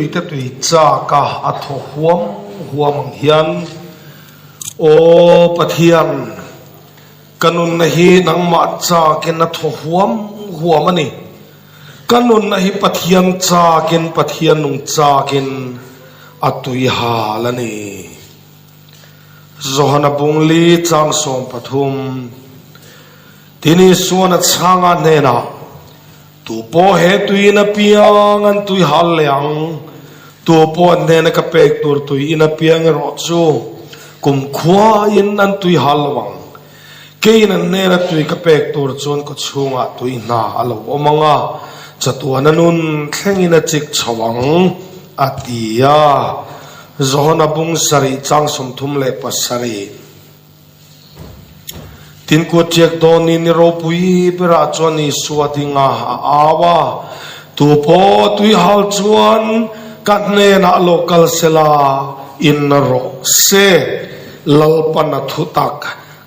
luite tui chak a a thaw huam huam ang hian, Aw Pathian, ka nunna hi nangmah chakin a thaw huam huam a ni. Ka nunna hi Pathian chakin Pathian nung chakin a tui hal a ni. Johana bungli chang 13 Tin Isuan a chhanga hnenah, Tu pawh he tuiin a piang an tui hal leh ang, tu pawh an hnena ka pek tur tuiin a piang erawh chu kumkhuain an tui hal lo ang. Keiin an hnena tui ka pek tur chuan kaw chhungah tui hna a lo awm ang a, chatuana nun thlengin a chik chho ang, a ti a. Johana bung sarih chang 37. Tin kut ṭiak dawnin ni ropui berah chuan Isua dinga a au a, Tu pawh tui hal chuan ka hnenah lo kal sela in rawh se. Lalpan a thu tak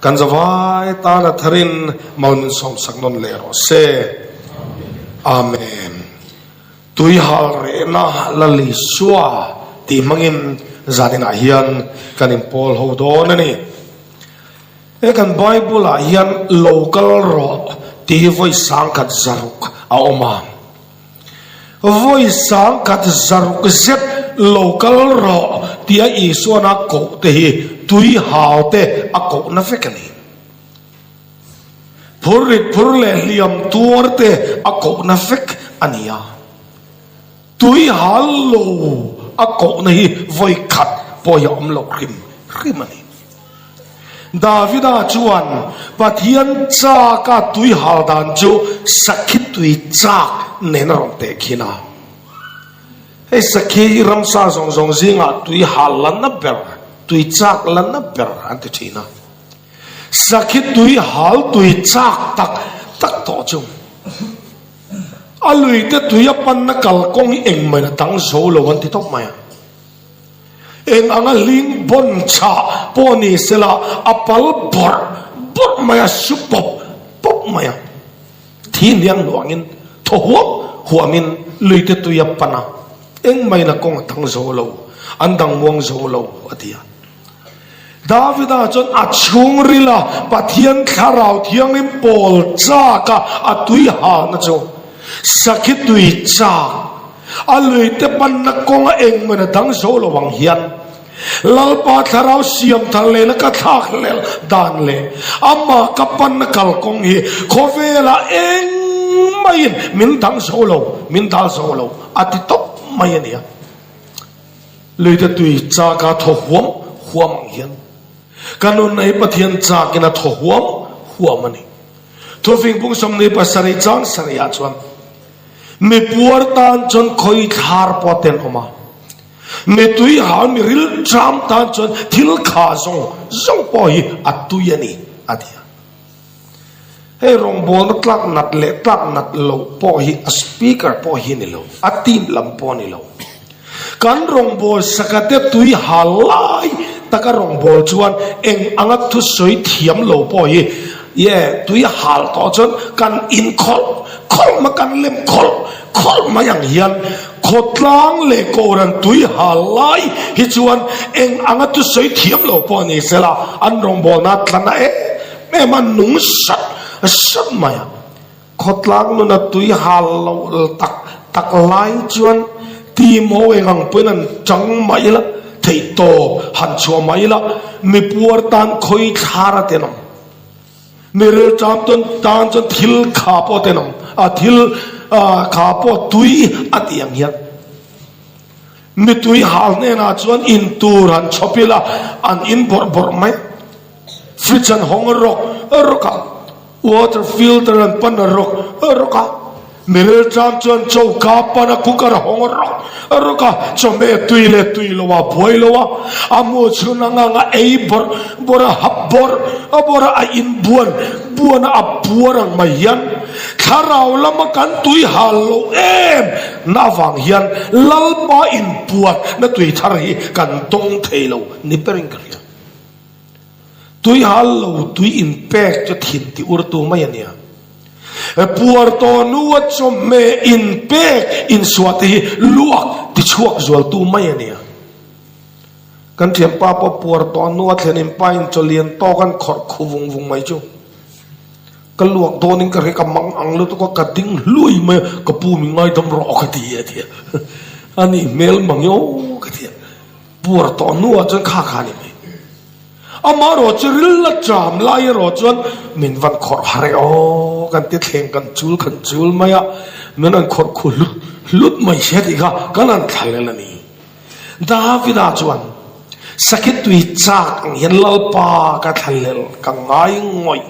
kan zavai tan a tharin mal min sawmsak nawn leh rawh se. Amen. Tui hal rehna Lal Isua tih hmangin zaninah hian kan inpawl ho dawn a ni. He kan Bible ah hian lo kal rawh tih hi vawi 160 a awm a. Vawi 160 zet lo kal rawh tia Isuan a koh te hi tui hau te a kohna vek a ni. Phur rit phur leh hliam tuar te a kohna vek a ni a. Tui hal lo a kohna hi vawi khat pawh hi a awm loh hrim hrim a ni. Davida chuan Pathian chak a tui hal dan chu sakhi tui chak nen a rawn teh khin a. Hei sakhi hi ramsa zawng zawng zingah tui hal la na ber, tui chak la na ber an ti thin a. Sakhi tui hal tui chak tak tak tawh chu a lui te tui a panna kalkawng hi engmah in a dang zo lo an ti tawp mai a. Eng anga hling bawn chhah pawh ni sela a pal bawrh bawrh mai a, su pawp pawp mai a. Thi hniang hnuangin thaw huam huamin lui te tui a pan a, engmah in a kawng a dang zo lo, an dang muang zo lo a ti a. Davida chuan a chhungrila Pathian Thlarau Thianghlim pawl chak a, a tui halna chu sakhi tui chak, a luite panna kawnga engmawin a dang zo lo ang hian Lalpa Thlarau siam thar lehna ka thlak hlel dan leh amah ka panna kalkawng hi khawvelah engmahin min dang zo lo, min dal zo lo a ti tawp mai a nia. Luite tui chak a thaw huam huam ang hian ka nunna hi Pathian chakin a thaw huam huam a ni. Thufing bung 27 chang sarihah chuan mi puar tan chuan khawi thlar pawh a tenawm a, mi tui hal mi ril ṭam tan chuan thil kha zawng zawng pawh hi a tui a ni a ti a. Hei rawngbawlna tlak nat leh tlak nat loh pawh hi a speaker pawh hi ni lo, a team lam pawh a ni lo. Kan rawngbâwl sakate tui hal lai taka rawngbâwl chuan eng anga thusawi thiam lo pawh hi ye tui hal tawh chuan kan inkhawlh khawlh mai, kan lem khawlh khawlh mai ang hian khawtlang leh kohhran tui hal lai hi chuan eng anga thusawi thiam lo pawh ni sela an rawngbâwlna tlana em em a nung sat sat mai a. Khawtlang nuna tui hal loh tak tak lai chuan team ho eng ang pawhin an chang mai ila, theih tawp han chhuah mai ila, mi puar tan khawi thlar a tenawm. Mi rilṭam tan tan chuan thil kha pawh a tenawm, a thil kha pawh tui a tih ang hian. Mi tui hal hnenah chuan in tur han chhawp ila, an in bawrh bawrh mai. Fridge an hawng rawk rawk a, water filter an pan rawk rawk a, miril tlang chuan choka pan a cooker a hawng rawk rawk a, chawhmeh tui leh tui lo a buai lo a, a mu chhun ang ang a ei bawrh bawrh a hap bawrh bawrh a, a in buan buan a a puar ang mai hian thlarau lama kan tui hal lo em na avang hian Lalpa inpuan na tui thar hi kan tawng thei lo ni ber in ka hria. Tui hal lo tui in pek chu thin ti ur tu mai a nia. Puar tawh nu a chawhmeh inpek insuah te hi luak tichhuak zualtu mai a nia. Kan thianpa pawh puar tawh nu a thlen in pa in chaw lian tawk an khawrh khu vung vung mai chu. Ka luak dawnin ka hre ka mang ang lutuk a, ka ding hlui mai a, ka pu min ngaidam rawh ka ti a ti a. A nih hmel mang i aw ka ti a. Puar tawh hnuah chuan kha kha a ni mai. Amaherawh chu ril la ṭam lai erawh chuan min van khawrh har e aw kan ti thleng kan chul kan chul mai a, min rawn khawrh khu hlut hlut mai sia tih kha kan han thlalel a ni. Davida chuan sakhi tui chak ang hian Lalpa ka thlalel ka ngai ngawih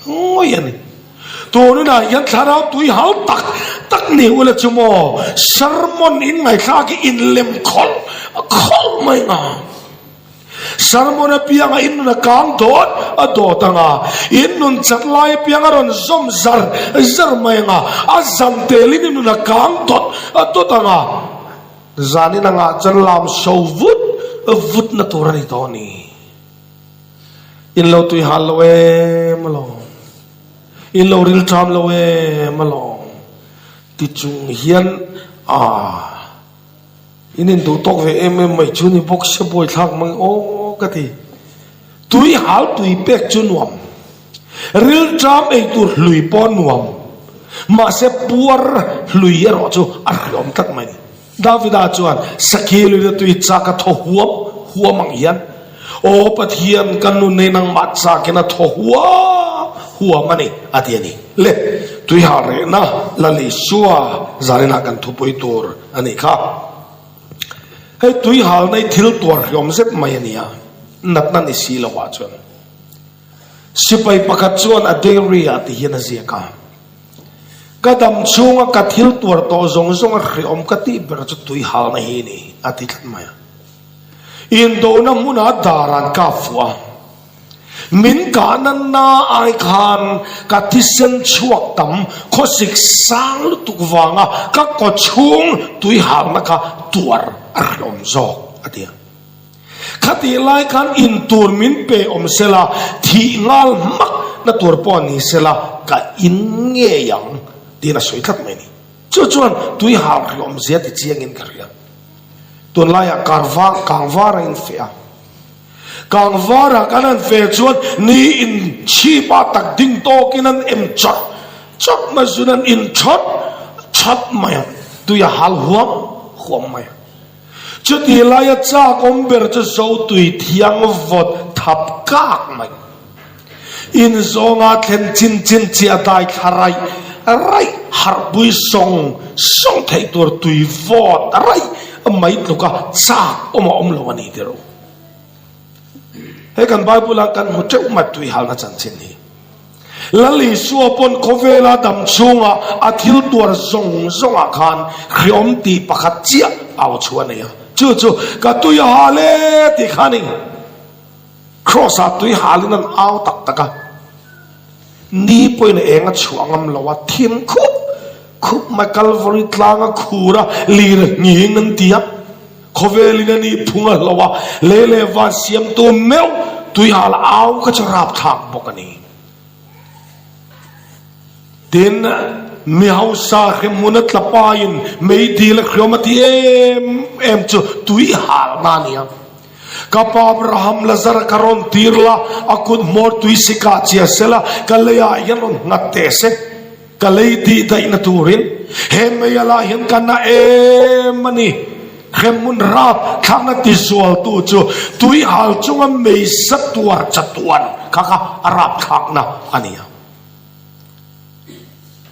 ngawih a ni. Tunah hian thlarau tui hal tak tak ni ula chu maw sermon in ngaihthlak hi inlem khawlh khawlh mai nga. Sermon apianga in nun a kang dawt a dawt anga, in nun chat lai apianga rawn zawm zar zar mai anga, a zam telin in nun a kang dawt a dawt anga, zanin angah chuan lam so vut vut na tur a ni tawh a ni. In lo tui hal lo em alawm, in lo ril ṭam lo em alawm ti chung hian aah. In in duh tawk ve em em mai chu ni bawk se buai thlak mai aw ka ti. Tui hal tui pek chu nuam. Ril ṭam ei tur hlui pawh nuam. Mahse puar hlui erawh chu a hriawm tlat mai ni. Davida chuan sakhi luina tui chak a thaw huam huam ang hian Aw Pathian ka nun nei nangmah chakin a thaw huam huam a ni a ti a ni. Le tui hal rehna Lal Isua zaninah kan thupui tur a nih kha. Hei tui hal nei thil tuar hriawm zet mai a ni a, natna ni si lo ah chuan. Sipai pakhat chuan a diary ah ti hian a ziak a, Ka dam chhunga ka thil tuar tawh zawng zawng a hriawm ka tih ber chu tui halna hi a ni a ti tlat mai a. Indona hmunah dar an kap fuh a. Min kahna na ai khan ka thisen chhuak tam khawsik sang lutuk vanga ka kaw chhung tui harna kha tuar a hrehawm zawk, a ti a. Khatih lai khan in tur min pe awm sela, thih nghal hmak na tur pawh ni sela ka in ngei ang, tiin a sawi tlat mai a ni. Chu chuan tui har hrehawm zia ti chiangin ka hria. Tunlaiah karvar kangvar a infeh a. Kangvarah kan han fe chuan ni in chhipah tak ding tawkin an em chawt chawt mai zun an in chawt chawt mai a, tui a hal huam huam mai a. Chuti laia chak awm ber chu zo tui thiang vawt thap kak mai. In zawnga thlen chin chin chiah dai thla raih raih harhpui sawng sawng theih tur tui vawt raih mai tluka chak awm a awm lo a ni tirh. He kan Bible ah kan hmu teuh mai tui halna chanchin hi. Lal Isua pawn khawvela dam chhunga a thil tuar zawng zawngah khan hriawm tih pakhat chiah au chhuah a nei a. Chu chu ka tui a hal e tih kha a ni. Kraws ah tui halin an au tak tak a. Ni pawhin a eng a chhuah ngam lo a, thim khup khup mai Kalvari tlang a khur a, lir a nghing an ti a. Khawvelin a nih phung a hlo a, lei leh van siamtu meuh tuihal au kha chu rapthlak bawk a ni. Tin, mi hausa hremhmun a tla pain meidil a hriawm a ti em em chu tuihal na a ni a. Ka pa Abraham Lazara ka rawn tir la, a kut hmawr tui sikah chia se la, ka leiah hian rawn nghat teh se. Ka lei tih daihna turin he mei alah hian ka na em a ni. Hremhmun rap thlakna tizualtu chu tuihal chunga mei sa tuar chatuan kha kha a rap thlakna a ni a.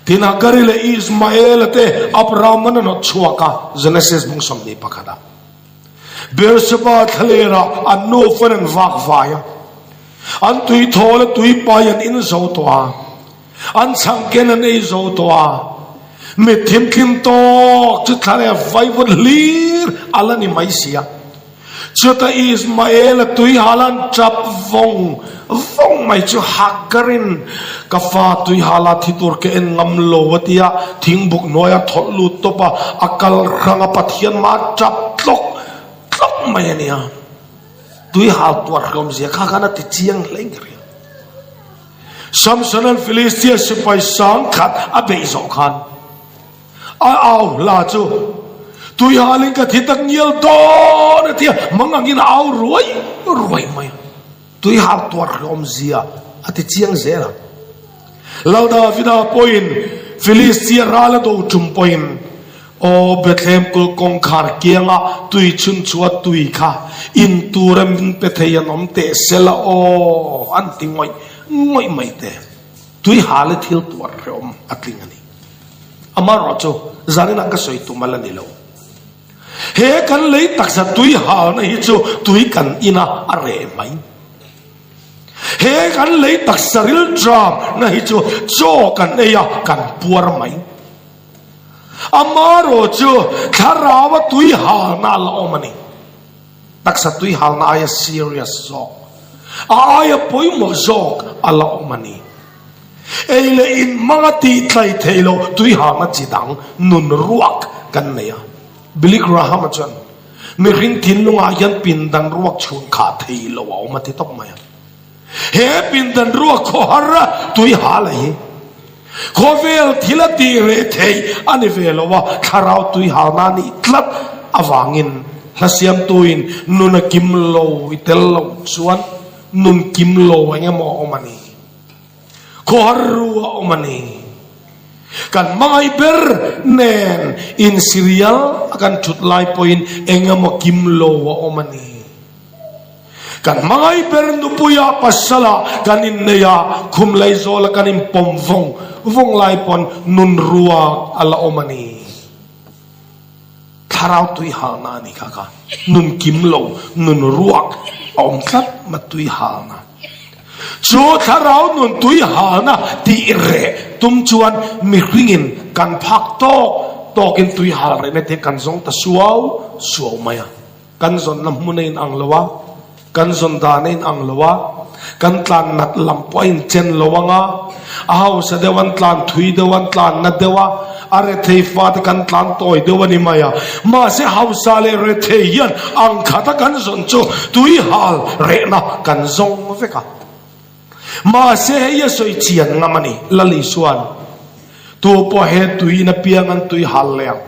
Tin, Hagari leh Ismaela te Abraham-an a hnawt chhuak a, Genesis bung 21 ah. Beersheba thlalera an nufa an vak vai a, an tui thawl a tui pai an in zo tawh a, an chhangken an ei zo tawh a, mit thimthlim tawk chu thlaleh vaivut hlir a la ni mai si a. Chutah Ismael-a tui hal an tap vawng vawng mai chu Hagarin ka fa tui hala thi tur ka en ngam lo a ti a, thingbuk hnuaia thawlh lut tawp a, a kal hrang a Pathian mah a tap tlawk tlawk mai a nia. Tui hal tuar hlawm zia kha khan a ti chiang hle in ka hria. Samsona'n Filistia sipai 10,000 a beih zawh khan a au hla chu Tuihalin ka thi tak ngial dawn a ti a, mang angin a au ruai ruai mai a. Tuihal tuar hlawm zia a ti chiang zel a. Lal Davida pawhin Filistia ral a do tum pawhin, Aw Bethlehem kulh kawngkhar kianga tui chhun chhuah tui kha in tura min pe thei an awm teh sela aw an ti ngawih ngawih mai te. Tuihal i thil tuar hlawm a tling a ni. Amaherawhchu zaninah ka sawi tum a la ni lo. He kan lei taksa tui halna hi chu tui kan ina a reh mai. He kan lei taksa rilṭam na hi chu chaw kan ei a kan puar mai. Amaherawh chu thlarau a tui halna a la awm a ni. Taksa tui halna aia serious zawk, a aia pawimawh zawk a la awm a ni. Ei leh in hmanga tih tlai theih loh tuihangna chi dang nun ruak kan nei a. Billy Graham-a chuan, Mihring thinlungah hian pindan ruak chhun khah thei lo a awm a ti tawp mai a. He pindan ruak khawhar a tuihal a hi khawvel thil a tih reh theih a ni ve lo a, thlarau tuihalna a nih tlat avangin hla siamtuin nun a kim lo i tel loh chuan nun kim lo eng emaw a awm a ni. Khawhar ru a awm a ni. Kan hmangaih ber nen insirial a kan thut lai pawhin eng emaw kim lo a awm a ni. Kan hmangaih ber nupuia pasala kan innei a, khum laizawla kan inpawm vawng vawng lai pawn nun ruak a la awm a ni. Thlarau tui halna a ni kha kha. Nun kim lo, nun ruak a awm tlat ma tui halna. Chu thlarau nun tui halna tih reh tum chuan mihringin kan phak tawk tawkin tui hal rehna te kan zawng ta suau suau mai a. Kan zawnna hmun a inang lo a, kan zawn dan a inang lo a, kan tlan nat lam pawh a inchen lo ang a, a hausa deuh an tlan thui deuh an tlan na deuh a, a rethei fate kan tlan tawi deuh a ni mai a. Mahse hausa leh rethei hian ang khata kan zawn chu tui hal rehna kan zawng vek a. Mahse hei a sawi chian ngam a ni, Lal Isua'n tu pawh he tuiin a piang an tui hal leh ang.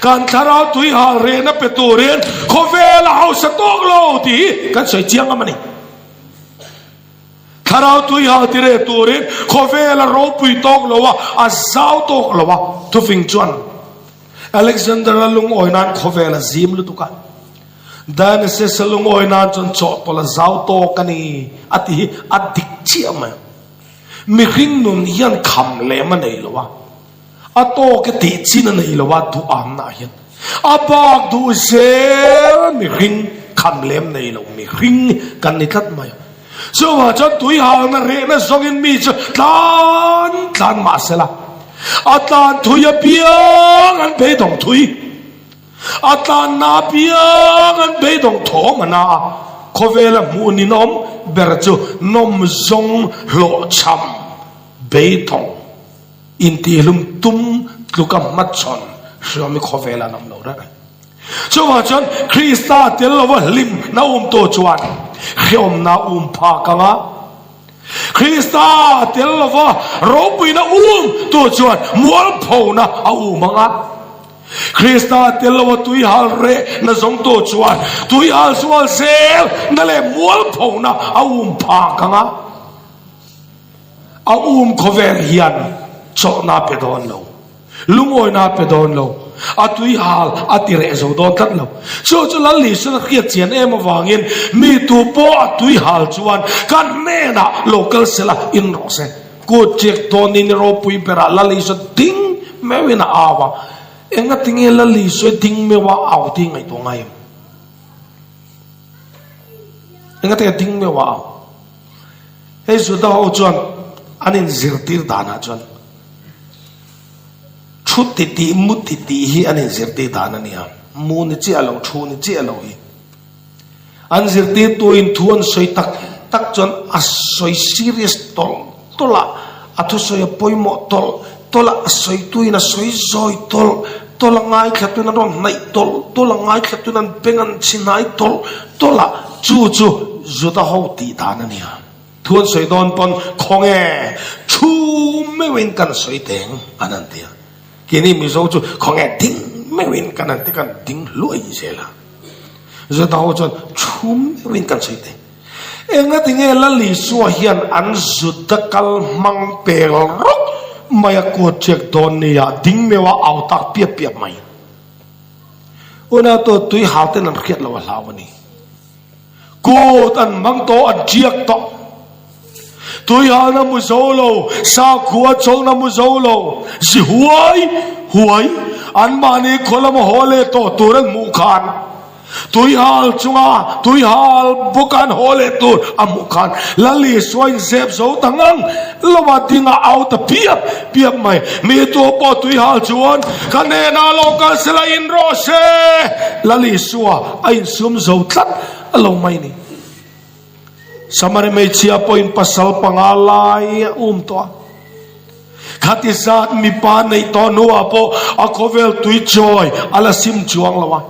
Kan thlarau tui hal rehna pe turin khawvel a hausa tawk lo tih hi kan sawi chiang ngam a ni. Thlarau tui hal ti reh turin khawvel a ropui tawk lo a, a zau tawk lo a. Thufing chuan Alexander-a lungawi nan khawvel a zim lutuk a. Dionysus-a lungawi nan chuan chawhtawlh a zau tawk a ni a ti hi a dik chiah mai. Mihring nun hian kham lem a nei lo a. A tawk e tih chin a nei lo a duh amna ah hian a bak duh zel mihring kham lem nei lo mihring kan ni tlat mai a. Chuvang chuan tui halna rehna zawngin mi chu tlan tlan mah se la, a tlan thui apiang an beidawng thui, a tlanna apiang an beidawng thawm a na a, khawvela hmuh ninawm ber chu nawm zawng hlawhchham beidawng. Intihlum tum tluka hmachhawn hriam i khawvel an awm lo reng a. Chuvang chuan Krista tel lova hlim na um tu chuan hriamna um phak ang a, Krista tel lova ropuina um tu chuan mualphona a um ang a, Krista tel lova tuihal reh na zawng tu chuan tuihal sual zel na leh mualphona a um phak ang a. A um khawvel hian chawlhna pe dawn lo, lungawina pe dawn lo, a tui hal a ti reh zo dawn tlat lo. Chu chu Lal Lisuan a hriat chian em avangin mi tu pawh a tui hal chuan ka hnenah lo kal sela in rawh se. Kut chiak dawnin i ropui berah Lal Isua ding meuhin a au a, engatinge Lal Isua ding meuha au tih ngaihtuah ngai em? Engatinge ding meuha au? Hei Juda ho chuan an inzirtir danah chuan thu ti tih mu ti tih hi an inzirtir dan a ni a, mu ni chiah lo, thu ni chiah lo hi. An zirtirtuin thu an sawi tak tak chuan a sawi serious tawlh tawlh a, a thusawi a pawimawh tawlh tawlh a, a sawituin a sawi zawi tawlh tawlh a, ngaithlatuin an rawn hnaih tawlh tawlh a, ngaithlatuin an beng an chhi hnai tawlh tawlh a, chu chu Juda ho tih dan a nia. Thu an sawi dawn pawn khawnge thu meuhin kan sawi teng an han ti a. Keini Mizo chu khawnge ding meuhin kan han ti kan ding hluai zel a. Juda ho chuan thu meuhin kan sawi teng. Engati nge Lal Isua hian an Juda kal hmang pel rawk mai a kuat ṭiak dawn nia ding meuha au tak piap piap mai. Unau tawh tui hau ten an hriat loh a hlau a ni. Kut an hmang tawh an ṭiak tawh. Tui halna mu zo lo, sakhua chawlhna mu zo lo, zi huai huai anmahni khaw lama haw leh tawh tur an hmuh khan Tuihal chunga tuihal bawk an haw leh tur a hmuh khan Lal Isua in zep zo ta ngang lo a ding a au ta piap piap mai. Mi tu pawh tuihal chuan ka hnenah lo kal sela in rawh se. Lal Isua a insum zo tlat a lo mai ni. Samari hmeichhia pawhin pasal panga lai a um tawh a. Khati zat mipa neih tawh hnuah pawh a khawvel tui chawi a la sim chuang lo a.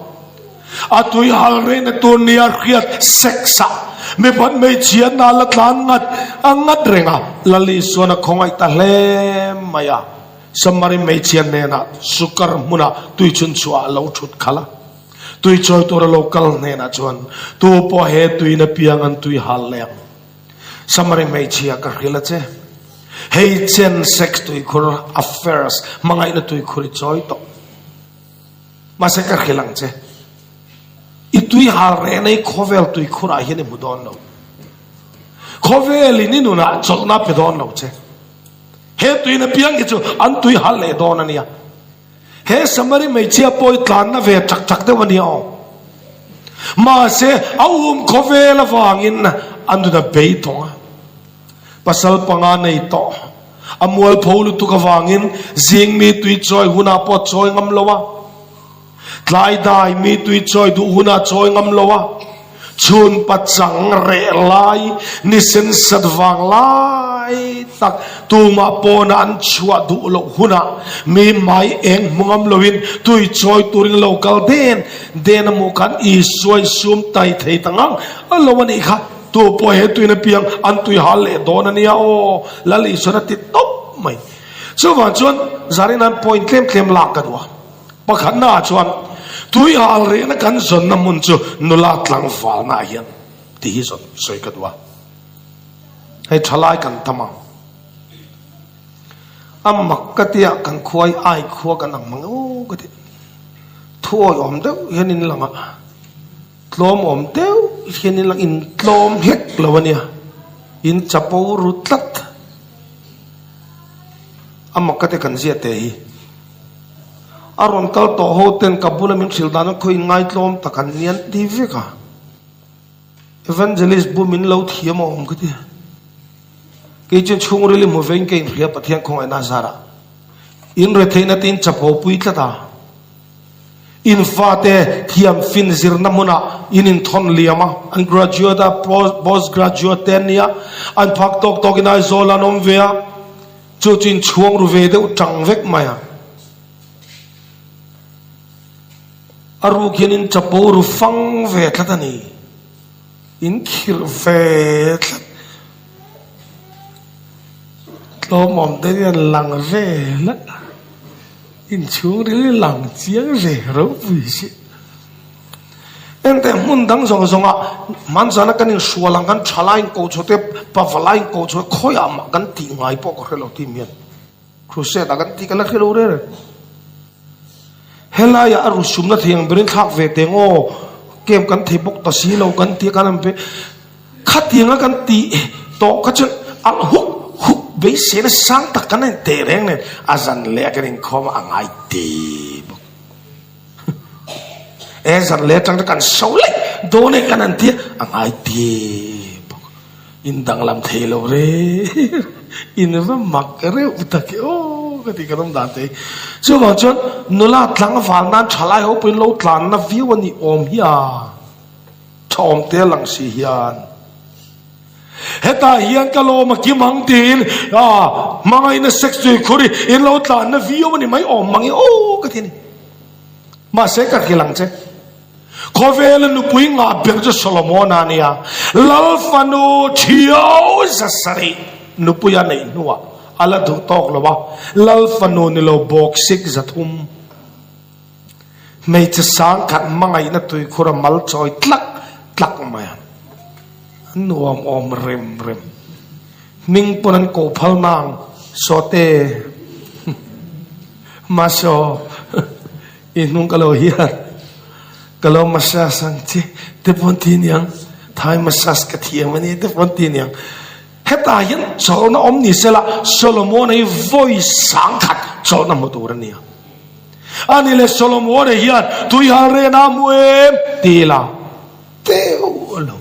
A tui hal rehna tur nia hriat sex ah mipat hmeichhia hna la tlan ngat a ngat reng a. Lal Isuan a khawngaih ta hle mai a. Samari hmeichhia hnenah sukar hmunah tui chhunchhuah a lo thut khalh a. Tui chawi tur a lo kal hnenah chuan, Tu pawh he tuiin a piang an tui hal leh ang. Samari hmeichhia ka hrilh a che. Hei chen sex tuikhur affairs hmangaihna tuikhur i chawi tawh. Mahse ka hrilh ang che. I tui hal rehna i khawvel tuikhur ah hian i hmu dawn lo. Khawvel in i nunah chawlhna pe dawn lo che. He tuiin a piang hi chu an tui hal leh dawn a nia. He Samari hmeichhia pawh hi tlanna ve chak chak deuh a nia aw. Mahse, a um khawvel avangin an dun a bei tawng a. Pasal panga nei tawh. A mualpho lutuk avangin zing mi tui chawi hunah pawh a chawi ngam lo a. Tlai dai mi tui chawi duh hunah a chawi ngam lo a. Chhun pachang reh lai, ni sen sat vang lai tak tumah pawna an chhuah duh loh hunah mi hmai eng hmu ngam loin tui chawi turin lo kal den den a hmuh khan Isua in sum tai thei ta ngang a lo a nih kha. Tu pawh he tuin apiang an tui hal leh dawn a nia aw, Lal Isuan a ti tawp mai. Chuvang chuan Zarina'n point tlem tlem lak ka duh a. Pakhatna ah chuan tui hal rehna kan zawnna hmun chu nula tlangvalna ah hian ti hi zawn sawi ka duh a. Hei thalai kan tam ang. A mak ka tia kan khuai ai khua kan ang mang aw ka ti. Thu awi awm deuh hian in lang a, tlawm awm deuh hian in lang in tlawm hlek lo a nia, in chapo ru tlat. A mak ka ti kan zia te hi. A rawn kal tawh ho ten ka bula min hrilh dan a khaw in ngaitlawm tak an ni an ti vek a. Evangelist bu min lo thiam a awm ka ti. Kei chuan chhungril i hmu ve in ka inhria Pathian khawngaihna a zar a. In retheihna te in chapo pui tlat a. In fate thiam fin zirna hmunah in inthawn liam a, an graduate a, post graduate te an ni a, an phak tawk tawkin Aizawl an awm ve a. Chu chu in chhuang ru ve deuh tang vek mai a. A ruk hian in chapo ru fang ve tlat a ni. In khirh ve tlat. Tlawmawm te hian lang ve hlek a. In chhung ril hi lang chiang ve ropui si. Engte hmun dang zawng zawngah hmanzana kan inhrual ang kan thalai in ko chhuah te pavalai in ko chhuah khawiah mah kan tih ngai pawh ka hre lo tih mian crusade ah kan tih ka la hre lo reng reng. Helaiah a rusumna thei ang berin thlak ve teng aw camp kan thei bawk ta si lo kan tih kan an pe khatianga kan tih tawh kha chuan alh huk huk beiseina sang tak kan en teh reng nen a zan leh a kan inkhawm a ngai ti bawk. E zan leh atang te kan so leh dawn e kan han tia a ngai ti bawk in danglam thei lo re in va mak reuh tak e aw ka ti ka rawng dan te hi chuvang chuan nula tlangval nan thalai ho pawhin lo tlanna viau a ni awm hi a tha awm te lang si hian. Hetah hian ka lawm a kim ang tiin ah hmangaihna sex tui khur hi in lo tlanna viau a ni mai awm mang i aw ka ti a ni. Mahse ka hrilh ang che. Khawvela nupui ngah ber chu Solomona a nia. Lal fanu thiau 700 nupui a neih hnuah a la duh tawk lo a, lal fanu ni lo bawksik 300. Hmeichhe sangkhat hmangaihna tuikhur a mal chawi tlak tlak mai a, a nuam awm rem rem. Hming pawn an koh phal nang, Sawte, Maso, i hnung ka lo hian ka lo massage ang che te pawn ti niang, Thai massage ka thiam a ni te pawn ti niang. Hetah hian chawlhna awm ni sela Solomon-a hi vawi sangkhat chawlhna hmu tur a ni a. Ani leh Solomon-a hian tuihal rena a hmu em ti la teuh lo.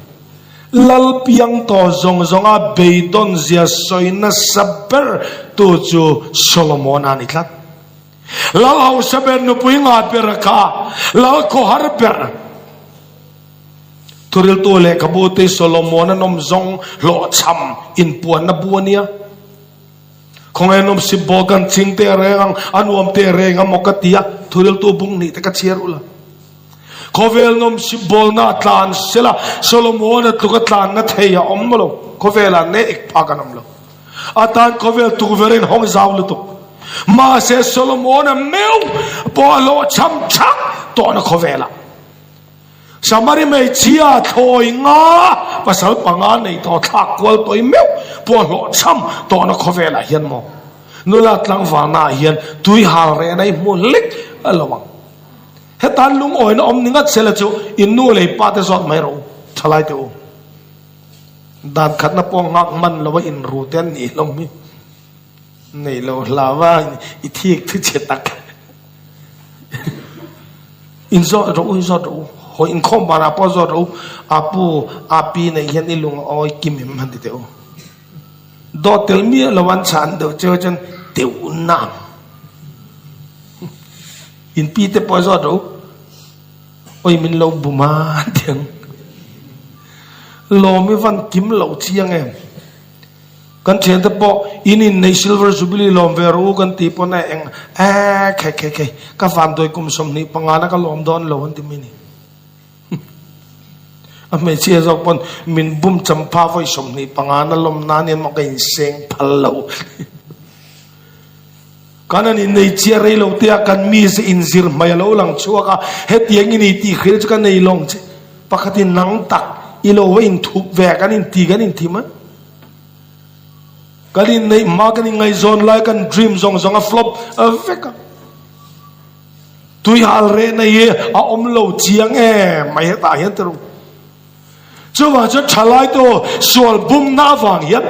Lal piang tawh zawng zawnga beidawn zia sawi nasa ber tu chu Solomon-a a ni tlat. Lal hausa ber nupui ngah ber a kha, lal khawhar ber. Thuriltu lehkhabu te Solomon-a nawm zawng hlawhchham inpuanna bu a nia. Khawngaih nawmsip bawl kan ching teh reng ang, a nuam teh reng ang maw ka ti a, thuriltu bung hnih te ka chhiar ulh a. Khawvel nawmsip bawlna a tlan sela, Solomon-a tluk a tlanna thei a awm lo, khawvelah ne ek phak an awm lo. A tan khawvel tukverh in hawng zau lutuk. Mahse Solomon-a meuh pawh a hlawhchham thak tawhna khawvelah. Samari hmeichhia thlawi nga pasal panga nei tawh thlak kual tawi meuh pawh hlawhchham tawhna khawvelah hian maw nula tlangvalnaah hian tui hal rehna i hmu hlek a lo ang. Hetan lungawina awm ni ngat sela chu in nu lei pa te zawt mai rawh u, thalai te u. Dan khatna pawh nghak hman lo a in ru te an nih hlawm hi. Nei lo hlau a i thik thu che tak. In zawt rawh u, in zawt rawh u. Hawi inkhawm banah pawh zawt rawh u. A pu, a pi neih hian i lung a awi kim em han ti teh u. Dawt tel miah lo an chhan deuh cheu chuan teuh nang. In pi te pawh zawt rawh u. Awi min lo bum a an ti ang. Lawm i van kim loh chiang em. Kan thiante pawh in innei Silver Jubilee lawm ve rawh u kan tih pawn a eng e khei khei khei ka vanduai kum 25 na ka lawm dawn lo an ti mai ni. A hmeichhia zawk pawn min bum champha vawi 25 na lawm nan hian maw ka inseng phal lo. Kan an innei chiah rei lo te a kan mize inzir hmai a lo lang chhuak a, hetiang i ni tih hril chu ka nei lawng che. Pakhatin nang tak i lo va inthup ve kan inti kan inti mai. Kan inneih hma kan inngaihzawn lai kan dream zawng zawng a flop vek a. Tuihal rehna hi a awm lo chiang em mai hetah hian ti ru. Chuvang chuan thalai te aw sual bumna avang hian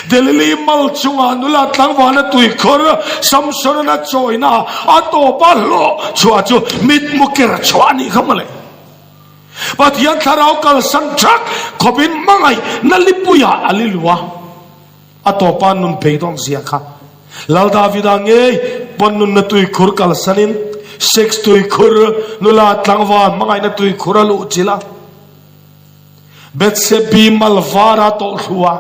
Delili mal chungah nula tlangvala tuikhur Samson-an a chawina a tawpa hlawh chhuah chu mitmu ker chhuah a nih kha mawle. Pathian thlarau kalsan thak khawpin hmangaih na lipuiah a li lu a, a tawpa nun beidawn zia kha. Lal Davida ngei pawn nunna tuikhur kalsanin sex tuikhur, nula tlangval hmangaihna tuikhur a luh chilh a. Bethsebi mal var a tawlhthlu a,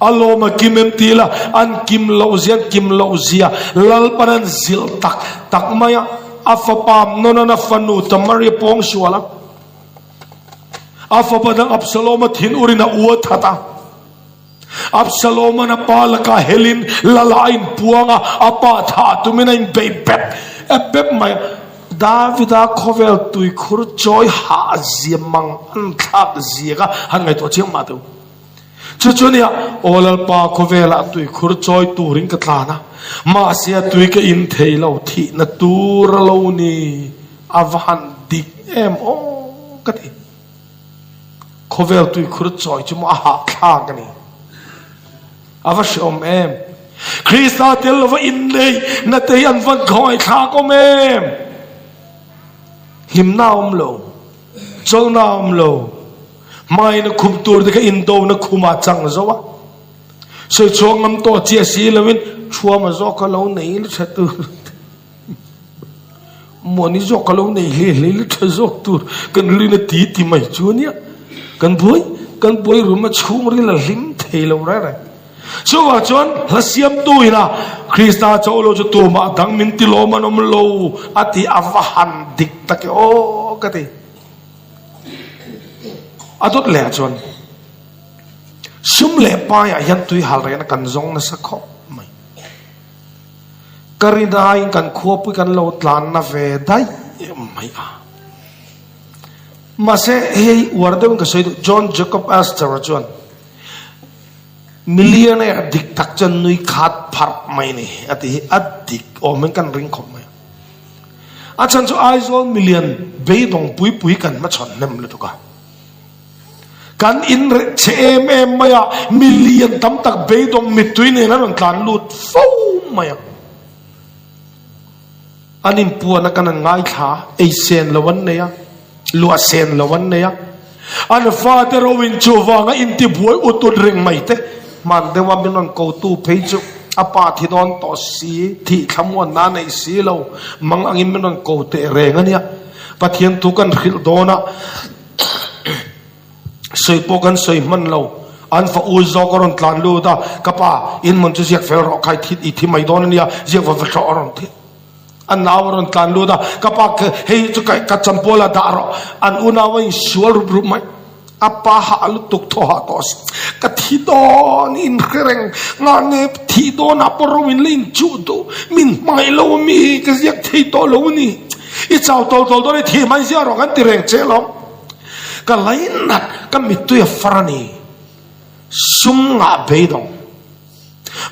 a lawm a kim em ti la, an kim loh zia, an kim loh zia Lalpan an zilh tak tak mai a, a fapa Amnon-a'n a fanu Tamari a pawng sual a, a fapa dang Absalom-a thin urin a u a that a, Absalom-a'n a pa lakah helin Lala a inpuang a, a pa thah tumin a inbeih bep bep mai a. Davida khawvel tuikhur chawi hah zia mang an thlak zia kha han ngaihtuah chiang mah teh u. Chu chu nia, Aw Lalpa, khawvelah tuikhur chawi turin ka tlan a, mahse a tui ka in thei lo, thihna tur a lo ni, a va han dik em aw ka ti. Khawvel tuikhur chawi chu maw a hahthlak a ni. A va hreawm em! Krista tel lova inneih na te hi an van khawngaihthlak awm em! Hlimna a awm lo, chawlhna a awm lo, hmaina khum tur te kha indona khumah chang zo a, sawi chhuak ngam tawh chiah si loin thuama zawk kha lo nei la tha tur. Muani zawk ka lo nei hle hle la tha zawk tur kan rin a ti ti mai chu ania. Kan buai kan buai rum a chhungril a hlim thei lo reng reng. Chuvang chuan hla siamtu ina Krista chauh lo chu tumah dang min ti lawm an awm lo a ti a va han dik tak e aw ka ti. A dawt leh ah chuan sum leh pai ah hian tui hal rehna kan zawng nasa khawp mai. Ka rinaiin kan khuapui kan lo tlanna ve daih mai a. Mahse hei uar deuhin ka sawi duh, John Jacob Astor-a chuan Millionaire dik tak chuan nui khat pharh mai ni a ti hi a dik awm in kan ring khawp mai a. A chhan chu Aizawl milian beidawng pui pui kan hmachhawn hnem lutuk a. Kan in reh chhe em em mai a, milian tam tak beidawng mittui nen an rawn tlan lut fo mai a. An inpuan a kan an ngaithla, ei sen lo an nei a, luah sen lo an nei a. An fate ro in chuvanga intibuai ut ut reng mai te, hman deuha min rawn kotu phei chu a pa thi dawn tawh si, thih thlamuanna a neih si lo, mang angin min rawn ko teh reng a nia. Pathian thu kan hrilh dawn a, sawi pawh kan sawi hman lo, an fa u zawk a rawn tlan lut a, ka pa, in hmun chu ziak fel rawh khai, i thi mai dawn a nia, ziak va va hlawh a rawn ti. A nau a rawn tlan lut a, ka pa hei chu ka champawl a dah rawh, an unau a insual rup rup mai. A pa hah lutuk thaw hah tawh a si. Ka thi dawn in hre reng, nga nge thih dawn ah pawh ro in la inchuh duh, min hmangaih lo a mi hi ka ziak thei tawh lo a ni. I chau tawl tawl dawn i thih mai zia rawh kan ti reng che alawm. Ka lainat, ka mittui a far a ni. Sum ngah beidawng.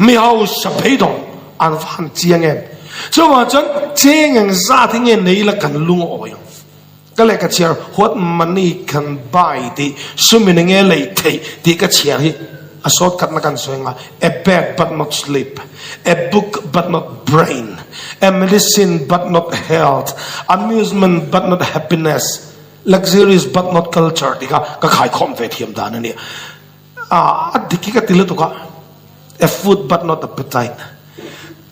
Mi hausa beidawng an va han chiang em. Chuvang chuan cheng eng zat hi nge nei ila kan lung a awi ang. Ka lehkha chhiar what money can buy tih sumin enge lei theih tih ka chhiar hi a sawt khatna kan sawi anga a bed but not sleep, a book but not brain, a medicine but not health, amusement but not happiness, luxuries but not culture tih kha ka khaikhawm ve thiam dan a nia. A dik hi ka ti lutuk a, a food but not appetite.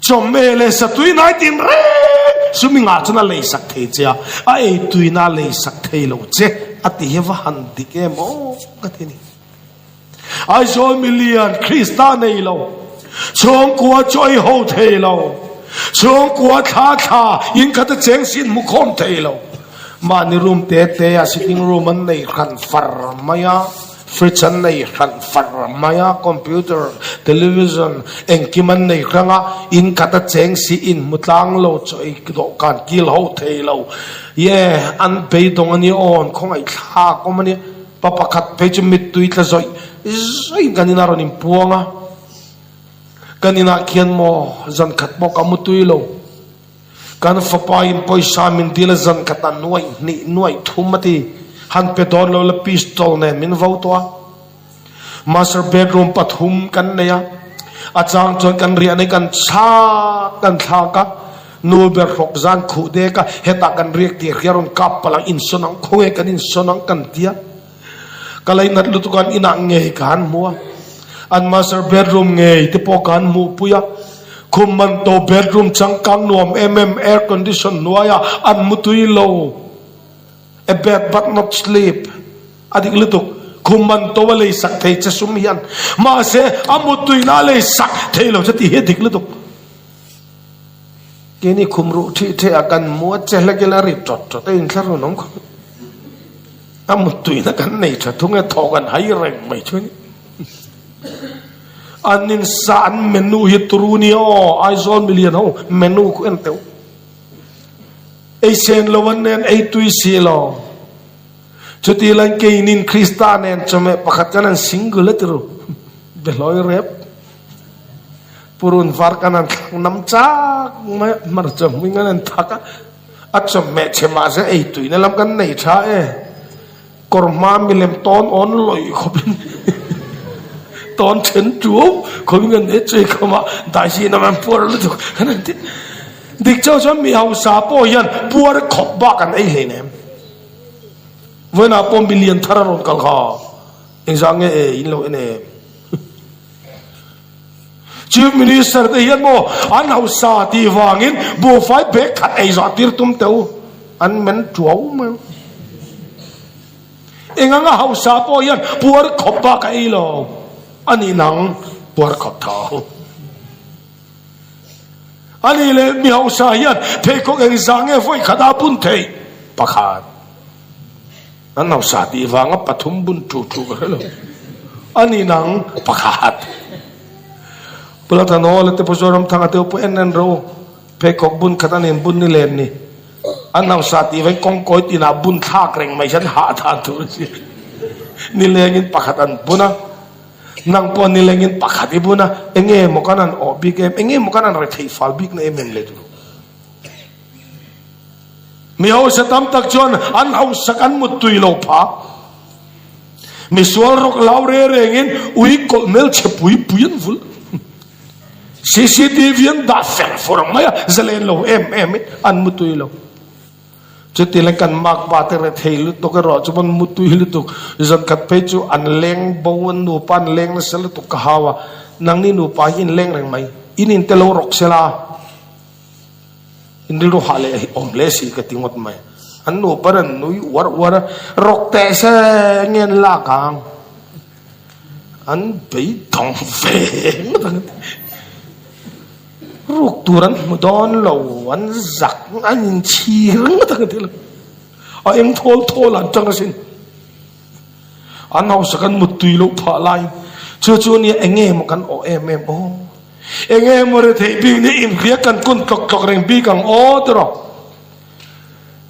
Chawhmeh leh satui nai tin reng sumi ngah chuan a lei sak thei che a, a ei tuina a lei sak thei lo che a ti hi va han dik em aw ka ti ni. Aizawl milian Krista nei lo, chhungkua chu ei ho thei lo, chhungkua thla thla in khat a cheng sin hmu khawm thei lo. Mahni room te te a sitting room an nei hran far mai a. Fridge an nei hran far mai a, computer, television engkim an nei hrang a, in khat a cheng si in hmu tlang lo chaw ei dawhkan kil ho thei lo. Ye, an beidawng a nia aw, an khawngaih thlak awm a nia. Pa pakhat phei chu mittui tla zawih zawih kan inah rawn inpuang a, kan inah khian maw zan khat pawh ka mu tui lo. Kan fapa in pawisa min dil a zan khat a nuaih hnih nuaih thum a ti. Han pe dawn lo la pistol nen min vo tawh a. Master bedroom pathum kan nei a. A chang chuan kan riah nei kan chhak kan thlak a. Nu ber hrawk zan khuh dek a hetah kan riak tih hria rawn kap palh ang insawn ang khawnge kan insawn ang kan ti a. Ka leinat lutuk an inah ngei ka han hmu a, an master bedroom ngei te pawh ka han hmuhpui a, khum man to bedroom changkang nuam em em air condition hnuaia an mu tui lo, a bed but not sleep a dik lutuk, khum man to a lei sak thei che sum hian mahse a muttuina a lei sak thei lo che tih hi a dik lutuk. Keini khum ruh thih theh ah kan mu a che hlek ila ri tawt tawt a inthlahrun awm khawp. A muttuina kan nei tha thung e, thaw kan hai reng mai chu a ni. An insa an menu hi turu nia aw, Aizawl milian ho menu khu en teuh. Ei sen lo an nen ei tui si lo. Chuti lain keinin Krista nen chawhmeh pakhat kan an single a tiru. Behlawi rep. Purun var kan an thlak nam chak mai a, hmarcha hming an an thak a. A chawhmeh chhe mahse ei tuina lam kan nei tha e. Kawr hma milem tawn awn lawih khawpin tawn then tuau khawpin kan nei chui khawmah daihzin a man puar lutuk kan han ti. Dik chauh chuan mi hausa pawh hian puar khawp bak an ei hleinem. Vawiinah pawh milian thar a rawn kal kha engzah nge e in lo en em. Chief Minister te hian maw an hausa tih vangin buhfai bag khat ei zawh tir tum teh u, an men tuau mai. Eng anga hausa pawh hian puar khawp bak a ei lo a nih nang puar khawp tho. A nih leh mi hausa hian pheikhawk engzah nge vawi khat a bun theih? Pakhat. An hausa tih vanga pathum bun tu tu ka hre lo. A ni nang pakhat. Pulathan Hall te Pu Zoramthanga te pawh en en ro pheikhawk bun khat an in bun ni len ni. An hausa tih vang kawngkawi tinah bun thlak reng mai hian hah dan tur a si. Nilengin pakhat an bun a. Nang pawh nilengin pakhat i bun a. Enge maw kan an awh bik em? Enge maw kan an retheih fal bik na em em le tur. Mi hausa tam tak chuan an hausak an muttui lo phah. Misual rawk lau re rengin ui kawlh hmelchhe pui pui an vulh. CCTV an dah fer fur ang mai a, zalen lo em em in an muttui lo. Chuti leng kan makpa te rethei lutuk erawh chu an muttui lutuk. Zan khat phei chu an leng bo an nupa an leng nasa lutuk ka hau a, nangni nupa hi in leng reng mai, in inte lo rawk sela. In rilru hah leh awm hle si ka ti ngawt mai. An nupa an nui uar uar a, rawk teh se nge an lak ang? An beidawng ve ngawt ang. Ruk tur an hmu dawn lo, an zak, an inchhir ngawt ang ti lo. A eng thawl thawl an tang asin. An hausak an muttui loh phah laiin chu chu nia eng nge maw kan awh em em aw. Eng nge maw retheih bik nia inhria kan kun tlawk tlawk reng bik ang aw tiraw.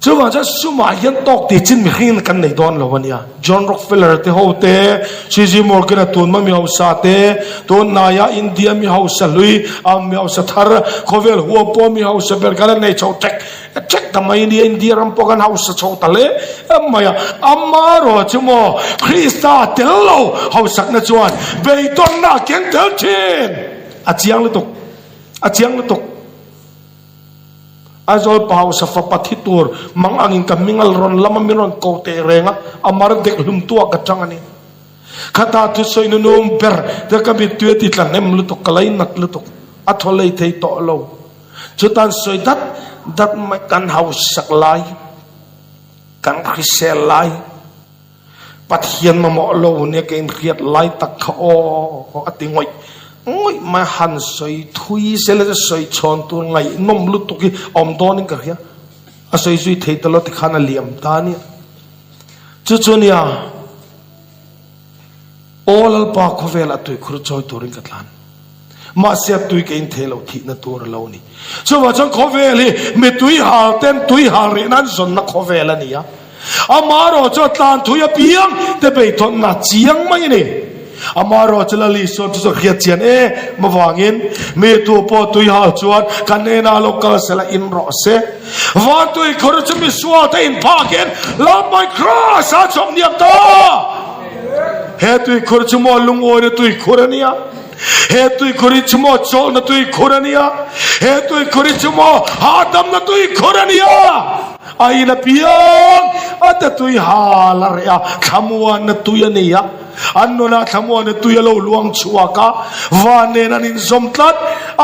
Chuvang chuan sumah hian tawk tih chin mihring kan nei dawn lo a nia. John Rockefeller te ho te, CG Morgan a tunma mi hausa te, tun hnaia India mi hausa hlui, a mi hausa thar, khawvel huam pawh mi hausa ber kan la nei chho ṭek ṭek ta mai nia. India ram pawh kan hausa chho ta hle mai a. Amaherawh chu maw Krista tel lo hausakna chuan beidawnna a keng tel ṭhin. A chiang lutuk, a chiang lutuk. Aizawl pa hausa fapa thi tur mang angin ka hming a rawn lam a, min rawn ko teh reng a, a mar dek hlum tuah ka chang a ni. Khata thusawi nunung ber te ka mittui a ti tla hnem lutuk, ka lainat lutuk, a thaw lei thei tawh lo. Chutan sawi dat dat mai kan hausak lai, kan hrisel lai, Pathian mamawh lo nia ka inhriat lai tak kha aw a ti ngawih ngawih mai han sawi thui se la sawi chhawn tur ngaihnawm lutuk hi a awm dawnin ka hria a sawi zui thei ta lo tikhan a liam ta nia chu chu nia aw Lalpa khawvel a tuikhur chawi turin ka tlan mahse a tui ka in thei lo thihna tur a lo ni chuvang chuan khawvel hi mi tui hal ten tui hal rih nan zawnna khawvel a ni a. Amaherawh chu a tlan thui apiang te beithawnna chiang mai a ni. Amaherawh chu Lal Isua chu chu hriat chian em avangin mi tu pawh tui hal chuan kan hnenah lo kal sela in rawh se. Van tui khur chu mi sual te in phakin Lalpai Kraws a chawp niam ta. He tui khur chu maw lungawina tui khur a nia. He tui khur hi chu maw chawlhna tui khur a nia. He tui khur hi chu maw hahdamna tui khur a nia. A in a piang a te tui hal a reh a, thlamuanna tui a nei a, an nunah thlamuanna tui a lo luang chhuak a, van nen an inzawm tlat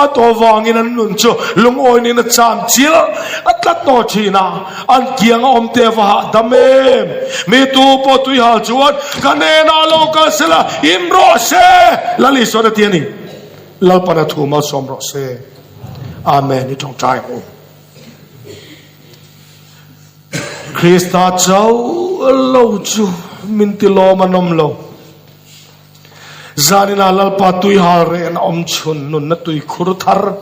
a tawh vangin an nun chu lungawi nen a cham chil a tlat tawh thin a, an kiang a awm te va hahdam em? Mi tu pawh tui hal chuan ka hnenah lo kal se la, in rawh se! Lal Isuan a ti a ni. Lalpan a thu malsawm rawh se. Amen. I tawngtai ang u. Krista chauh lo chu min ti lawm an awm lo. Zaninah Lalpa tuihal rehna awm chhun nunna tuikhur thar,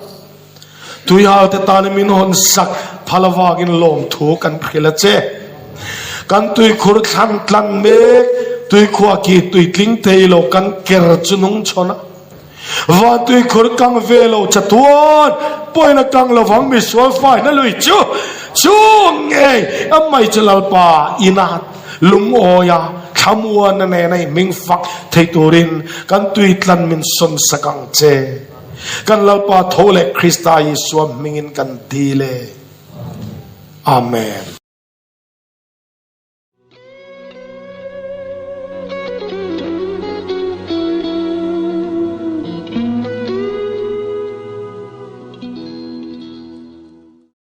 tuihal te tana min hawn sak phal avangin lawmthu kan hrilh a che. Kan tuikhur thlan tlan mek, tuikhuah ki tuitling thei lo kan ker chu nung chhawn a. Van tuikhur kang ve lo chatuan pawhin a kang lovang misual faina lui chu chu ngei a mai chu Lalpa ina lungawia thlamuana nena i hming fak thei turin kan tuitlan min sawn sak ang che. Kan Lalpa tho leh Krista Isua hmingin kan dil e. Amen.